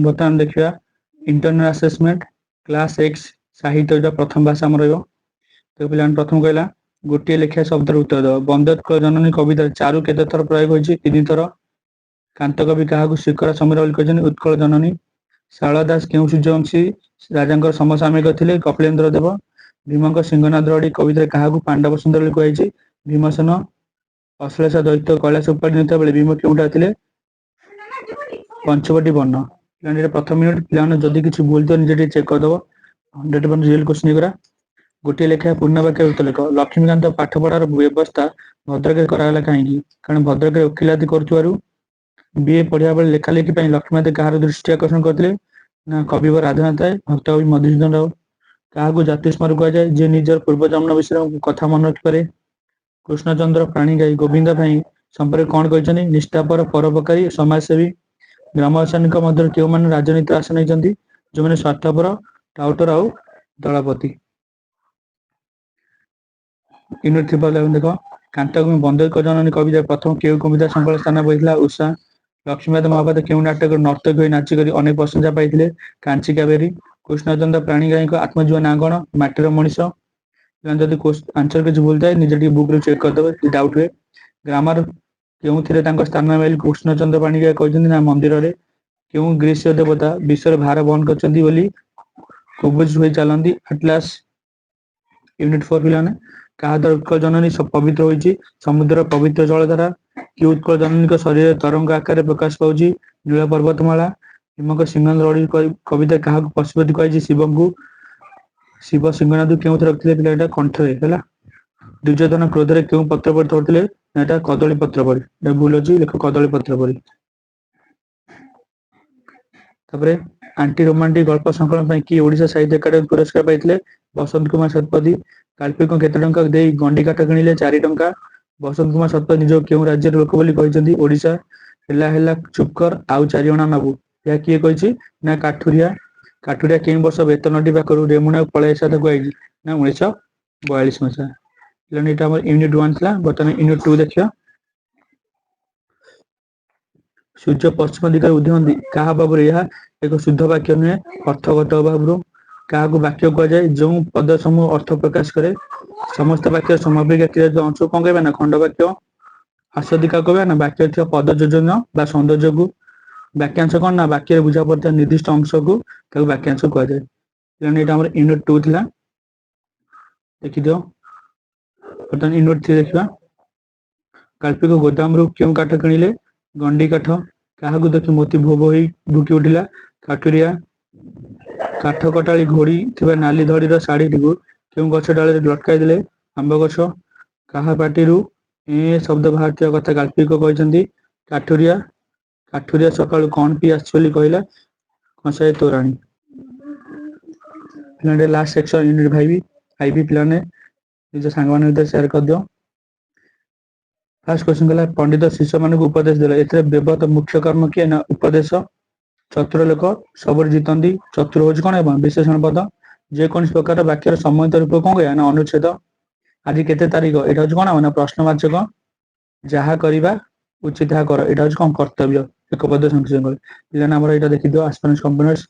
ବର୍ତ୍ତମାନ ଦେଖିବା internal assessment class X ସାହିତ୍ୟ, ଯୋଉଟା ପ୍ରଥମ ଭାଷା ଆମର ରହିବ। ତ ପିଲାମାନେ, ପ୍ରଥମ କହିଲା ଗୋଟିଏ ଲେଖା ଶବ୍ଦର ଉତ୍ତର ଦେବ। ବନ୍ଦେ ଉତ୍କଳ ଜନନୀ କବିତାରେ ଚାରୁ କେତେ ଥର ପ୍ରୟୋଗ ହୋଇଛି? ତିନି ଥର। କାନ୍ତ କବି କାହାକୁ ଶିଖର ସମୀର ବୋଲି କହିଛନ୍ତି? ଉତ୍କଳ ଜନନୀ। ଶାରଳା ଦାସ କେଉଁ ସୂର୍ଯ୍ୟବଂଶୀ ରାଜାଙ୍କର ସମସାମୟିକ ଥିଲେ? କପିଳେନ୍ଦ୍ର ଦେବ। ଭୀମଙ୍କ ସିଂହନାଦ ରଡି କବିତାରେ କାହାକୁ ପାଣ୍ଡବ ସୁନ୍ଦର ବୋଲି କୁହାଯାଇଛି? ଭୀମସେନ। ଅଶ୍ଳେଷା ଦୈତ୍ୟ କୈଳାସ ଉପାଡି ନେଉଥିବା ବେଳେ ଭୀମ କେଉଁଠାରେ ଥିଲେ? ପଞ୍ଚବଟୀ ବନ। ପିଲାମାନେ, ପ୍ରଥମ ୟୁନିଟ୍। ପିଲାମାନେ, ଯଦି କିଛି ଭୁଲ ଥିବ ନିଜେ ଟିକେ ଚେକ୍ କରିଦବ। 100% ରିଏଲ କ୍ୱେଶ୍ଚନ ଏଗୁରା। ଗୋଟିଏ ଲେଖା ପୂର୍ଣ୍ଣ ବାକ୍ୟ ଉତ୍ତର ଲେଖ। ଲକ୍ଷ୍ମୀକାନ୍ତ ପାଠ ପଢାର ବ୍ୟବସ୍ଥା ଭଦ୍ରକରେ କରାଗଲା କାହିଁକି? କାରଣ ଭଦ୍ରକରେ ଓକିଲାତି କରୁଥିବାରୁ। ବିଏ ପଢିବା ବେଳେ ଲେଖାଲେଖି ପାଇଁ ଲକ୍ଷ୍ମୀକାନ୍ତ କାହାର ଦୃଷ୍ଟି ଆକର୍ଷଣ କରିଥିଲେ? ନା କବିବର ରାଧାନାଥ ରାୟ, ଭକ୍ତ କବି ମଧୁସୂଦନ ରାଓ। କାହାକୁ ଜାତିସ୍ମର କୁହାଯାଏ? ଯିଏ ନିଜର ପୂର୍ବଜନ୍ମ ବିଷୟରେ କଥା ମନେ ରଖିପାରେ। କୃଷ୍ଣଚନ୍ଦ୍ର ପାଣିଗ୍ରାହୀ ଗୋବିନ୍ଦ ଭାଇ ସମ୍ପର୍କରେ କଣ କହିଛନ୍ତି? ନିଷ୍ଠାପର, ପରୋପକାରୀ, ସମାଜସେବୀ। ଗ୍ରାମବାସୀଙ୍କ ମଧ୍ୟରେ କେଉଁମାନେ ରାଜନୀତିର ଆଶା ନେଇଛନ୍ତି? ଯେଉଁମାନେ ସ୍ୱାର୍ଥପର, ଟାଉଟର ଆଉ ଦଳପତି। ୟୁନିଟ୍ ଥ୍ରୀ ଦେଖ। କାନ୍ତକବି ବନ୍ଦେ ଜନନୀ କବିତା ପ୍ରଥମ କେଉଁ କବିତା ସଂକଳନ ସ୍ଥାନ ପାଇଥିଲା? ଉଷା। ଲକ୍ଷ୍ମୀନାଥ ମହାପାତ୍ର କେଉଁ ନାଟକରେ ନର୍ତ୍ତକୀ ହୋଇ ନାଚିକରି ଅନେକ ପ୍ରଶଂସା ପାଇଥିଲେ? କାଞ୍ଚି କାବେରୀ। କୃଷ୍ଣଚନ୍ଦ୍ର ପାଣିଗ୍ରାହୀଙ୍କ ଆତ୍ମଜୀବନୀ ନାଁ କଣ? ମାଟିର ମଣିଷ। ଯଦି ଆନ୍ସର କିଛି ଭୁଲ ଥାଏ, ନିଜେ ଟିକେ ବୁକ୍ ରେ ଚେକ୍ କରିଦେବେ ଡାଉଟ୍ ହୁଏ। ଗ୍ରାମର କେଉଁଥିରେ ତାଙ୍କ ସ୍ଥାନ ମିଳି କୃଷ୍ଣଚନ୍ଦ୍ର ପାଣିଗ୍ରାହୀ କହିଛନ୍ତି? ନା ମନ୍ଦିରରେ। କେଉଁ ଗ୍ରୀସୀୟ ଦେବତା ବିଶ୍ୱର ଭାର ବହନ କରିଛନ୍ତି ବୋଲି କୁବୁଜ ହୋଇ ଚାଲନ୍ତି? ଆଟଲାସ। ୟୁନିଟ୍ ଫୋର ପିଲାମାନେ, କାହା ଦ୍ୱାରା ଉତ୍କଳ ଜନନୀ ପବିତ୍ର ହୋଇଛି? ସମୁଦ୍ର ପବିତ୍ର ଜଳଧାରା। କି ଉତ୍କଳ ଜନନୀଙ୍କ ଶରୀରରେ ତରଙ୍ଗ ଆକାରରେ ପ୍ରକାଶ ପାଉଛି? ନୀଳ ପର୍ବତମାଳା। ଭୀମଙ୍କ ସିଂହନାଦ ରଡି କବିତା କାହାକୁ ପଶୁପତି କୁହାଯାଇଛି? ଶିବଙ୍କୁ। ଶିବ ସିଂହନାଦ କେଉଁଥିରେ ରଖିଥିଲେ ପିଲା? ଏଇଟା କଣ୍ଠରେ ହେଲା। ଦୁର୍ଯ୍ୟୋଧନ କ୍ରୋଧରେ କେଉଁ ପତ୍ର ପରି ଧରିଥିଲେ? ନା ଏଟା କଦଳୀ ପତ୍ର ପରି। ଏଟା ଭୁଲ ଅଛି, ଲେଖ କଦଳୀ ପତ୍ର ପରି। ତାପରେ ଆଣ୍ଟି ରୋମାଣ୍ଟିକ ଗଳ୍ପ ସଂକଳନ ପାଇଁ କିଏ ଓଡିଶା ସାହିତ୍ୟ ଏକାଡେମୀ ପୁରସ୍କାର ପାଇଥିଲେ? ବସନ୍ତ କୁମାର ଶତପଥୀ। ଗାଳ୍ପିକ କେତେ ଟଙ୍କା ଦେଇ ଗଣ୍ଡି କାଠ କିଣିଲେ? 4 ଟଙ୍କା। ବସନ୍ତ କୁମାର ଶତପଥୀ ନିଜ କେଉଁ ରାଜ୍ୟର ଲୋକ ବୋଲି କହିଛନ୍ତି? ଓଡିଶା। ହେଲା ହେଲା, ଚୁପକର, ଆଉ 4 ଅଣା ନବୁ, ଏହା କିଏ କହିଛି? ନା କାଠୁରିଆ। କାଠୁରିଆ କେଉଁ ବର୍ଷ ବେତନଟି ପାଖରୁ ରେମୁଣାକୁ ପଳେଇ ଆସିବା କୁହାଯାଇଛି? ନା 1942 ମସିହା। ଏଇଟା ଆମର ୟୁନିଟ୍ ୱାନ୍ ଥିଲା। ବର୍ତ୍ତମାନ ୟୁନିଟ୍ ଟୁ ଦେଖିବା। ସୂର୍ଯ୍ୟ ପଶ୍ଚିମ ଦିଗରେ ଉଦୟ କାହା ଅଭାବରୁ? ଏହା ଏକ ଶୁଦ୍ଧ ବାକ୍ୟ ନୁହେଁ। ଅର୍ଥଗତ ଅଭାବରୁ। କାହାକୁ ବାକ୍ୟ କୁହାଯାଏ? ଯେଉଁ ପଦ ସମୂହ ଅର୍ଥ ପ୍ରକାଶ କରେ। ସମସ୍ତ ବାକ୍ୟ ସମାପିକା କ୍ରିୟା ଅଂଶ କଣ କହିବା? ନା ଖଣ୍ଡ ବାକ୍ୟ। ଆସ୍ୱାଦିକା କହିବା ନା ବାକ୍ୟ ଥିବା ପଦ ଯୋଜନା ବା ସୌନ୍ଦର୍ଯ୍ୟକୁ। ବାକ୍ୟାଂଶ କଣ? ନା ବାକ୍ୟରେ ବୁଝା ପଡୁଥିବା ନିର୍ଦ୍ଦିଷ୍ଟ ଅଂଶକୁ ତାକୁ ବାକ୍ୟାଂଶ କୁହାଯାଏ। ତେଣୁ ଏଇଟା ଆମର ୟୁନିଟ୍ ଟୁ ଥିଲା, ଦେଖିଦିଅ। ବର୍ତ୍ତମାନ ୟୁନିଟ୍ ଥ୍ରୀ ଦେଖିବା। ଗାଳ୍ପିକ ଗୋଦାମରୁ କେଉଁ କାଠ କିଣିଲେ? ଗଣ୍ଡି କାଠ। କାହାକୁ ଦେଖି ମୋତି ଭୋ ହୋଇ ଭୁକି ଉଠିଲା? କାଠୁରିଆ। କାଠ କଟାଳି ଘୋଡି ଥିବା ନାଲି ଧଡ଼ିର ଶାଢୀଟିକୁ କେଉଁ ଗଛ ଡାଳରେ ଲଟକାଇ ଦେଲେ? ଆମ୍ବ ଗଛ। କାହା ପାଟିରୁ ଏ ଶବ୍ଦ ବାହାରିଥିବା କଥା ଗାଳ୍ପିକ କହିଛନ୍ତି? କାଠୁରିଆ। କାଠୁରିଆ ସକାଳୁ କଣ ପିଇ ଆସିଛି ବୋଲି କହିଲା? କଂସାଏ ତୋରାଣୀ। Last section unit five. ପିଲାମାନେ, ନିଜ ସାଙ୍ଗମାନଙ୍କ ଭିତରେ ସେୟାର କରିଦିଅ। ଫାର୍ଷ୍ଟ କ୍ୱେଶ୍ଚନ କଲା, ପଣ୍ଡିତ ଶିଷ୍ୟମାନଙ୍କୁ ଉପଦେଶ ଦେଲେ, ଏଥିରେ ବ୍ୟବହୃତ ମୁଖ୍ୟ କର୍ମ କିଏ? ନା ଉପଦେଶ। ଚତୁର ଲୋକ ସବୁରେ ଜିତନ୍ତି, ଚତୁର ହଉଛି କଣ ହେବ? ବିଶେଷଣ ପଦ। ଯେକୌଣସି ପ୍ରକାର ବାକ୍ୟର ସମନ୍ୱିତ ରୂପ କଣ କହିବା? ନା ଅନୁଚ୍ଛେଦ। ଆଜି କେତେ ତାରିଖ, ଏଇଟା ହଉଛି କଣ ନା ପ୍ରଶ୍ନବାଚକ। ଯାହା କରିବା ଉଚିତ ତାହା କର, ଏଇଟା ହଉଛି କଣ? କର୍ତ୍ତବ୍ୟ। ଏକ ପଦ ସଂଶୋଧନ। ପିଲାମାନେ, ଆମର ଏଇଟା ଦେଖିଦିଅ ଆସ୍ପିରାଣ୍ଟସ୍ କମ୍ପୋନେଣ୍ଟସ୍।